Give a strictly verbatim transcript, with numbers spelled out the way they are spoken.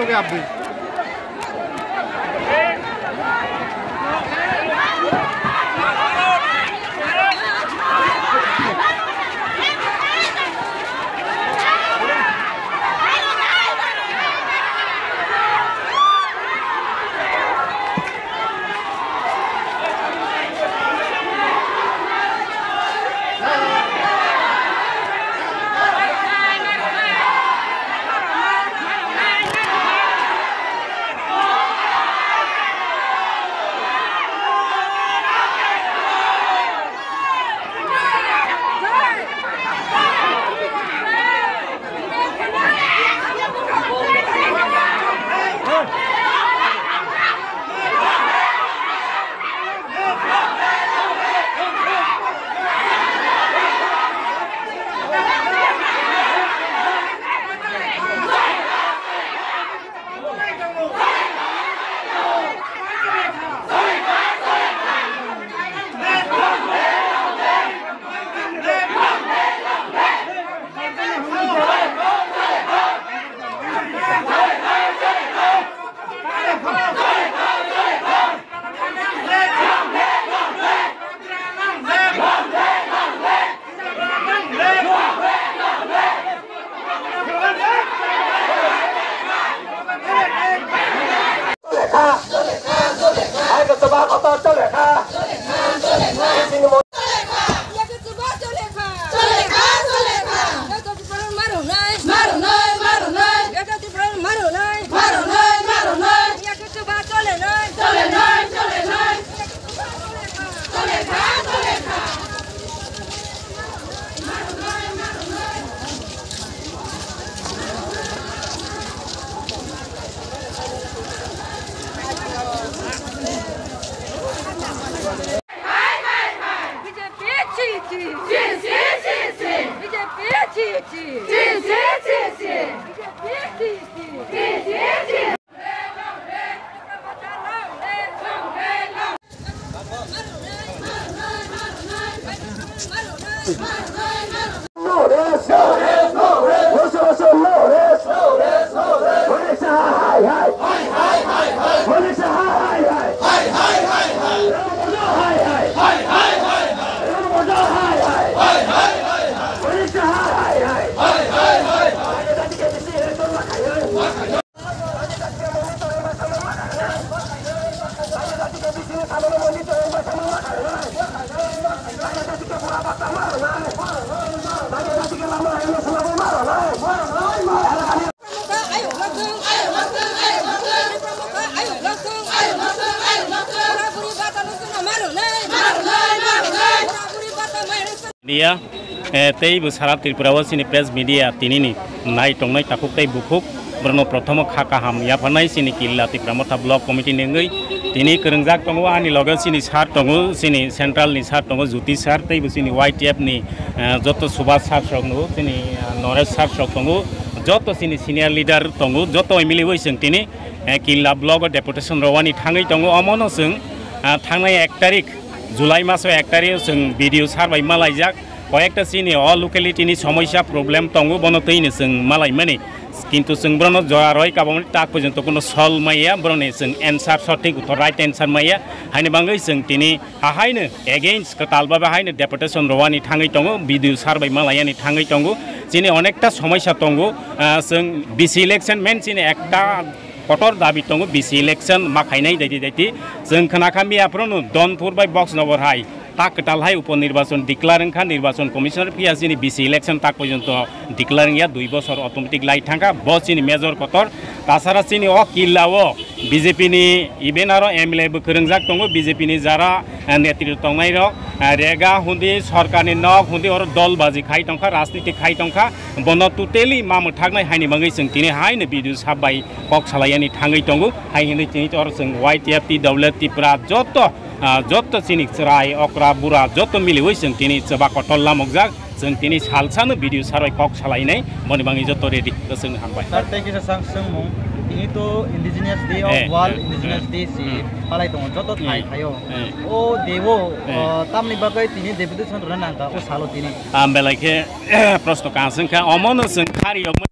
B J P chi chi. Chi chi chi chi. B J P chi chi. Chi chi chi chi. B J P chi chi. Chi chi chi. No rest, no rest, no rest. Listen, listen, no rest, no rest, no rest. Malaysia high, high. High, high, high, high. Malaysia high, high, high. High, high, high, high. Malaysia high, high. High, high, high, high. Malaysia high, high. Malaysia high, high, high. High, high, high, high. Media, eh, tei bo sara Tripura o chini press media tinini nai tongnai takhuk tei bukhuk, borokno prothomo kha kaham yapharnai chini Killa Tipra Motha Block Committee ni wngwi. Tini kwrwngjak tongo ani loge chini sir tongo, chini central ni sir tongo, Jyoti sir, tei bo chini Y T F ni, eh, joto Subhash sir rok no, chini, eh, Noresh sir rok tongo, joto chini senior leader tongo, joto miliwi chwng tini, eh, Killa Block o deputation rwani thangwi tongo. Omono chwng, eh, thangnai ek tarik July maso ek tarik o chwng B D O sir bai malaijak. Koyekta chini o locality ni somosya problem tongo, bono twino chwng malaimani. Kintu chwng borokno jora roi kabamani tak porjonto kuno solve maya, borokni chwng answer sothik uttor, right answer maya. Haini bagwi chwng tini ahaino against kwtal babe haino deputation rwani thangwi tongo, B D O sir bai malaiyani thangwi tongo. Chini onekta somosya tongo, ah, chwng B C election main chini ekta kotor dabi tongo, B C election ma khainai daiti daiti. Chwng khna kha miya phuru no Donpur bai Boxnogor hai tak kwtal hai upo nirbachon declare wngkha, nirbachon commissioner phiya chini B C election tak porjonto declare wngya, dui bosor automatic lai thangkha, bo chini major kotor. Tasara chini o Killa o B J P ni even aro M L A bo kwrwngjak tongo, B J P ni jara, eh, netritw tongnai rok, eh, rega hundi, sorkar ni nok hundi, oro dol baji khai tongkha, rajniti khai tongkha, bono totally ma mwthaknai haini bagwi chwng tini haino B D O sir bai kok salaiyani thangwi tongo. Hai hinwi tini oro chwng Y T F, T W F, Tipra joto, ah, joto chini chwrai, okra, bura joto miliwi chwng tini chwba kotor lamokjak. Chwng tini salsano B D O sir bai kok salainai, boni bagwi joto ready. Kwchwng hambai. Sir, tei kisa sang swngmung, tini to Indigenous Day of, eh, World, eh, Indigenous, eh, Day si, hmm, palai tongo joto thai, eh, thaio. Eh. O day o, eh, ah, tamni bagwi tini deputation rwna nangkha o salo tini. Ah, belai khe, proshno kaham swngkha, omono chwng khari rok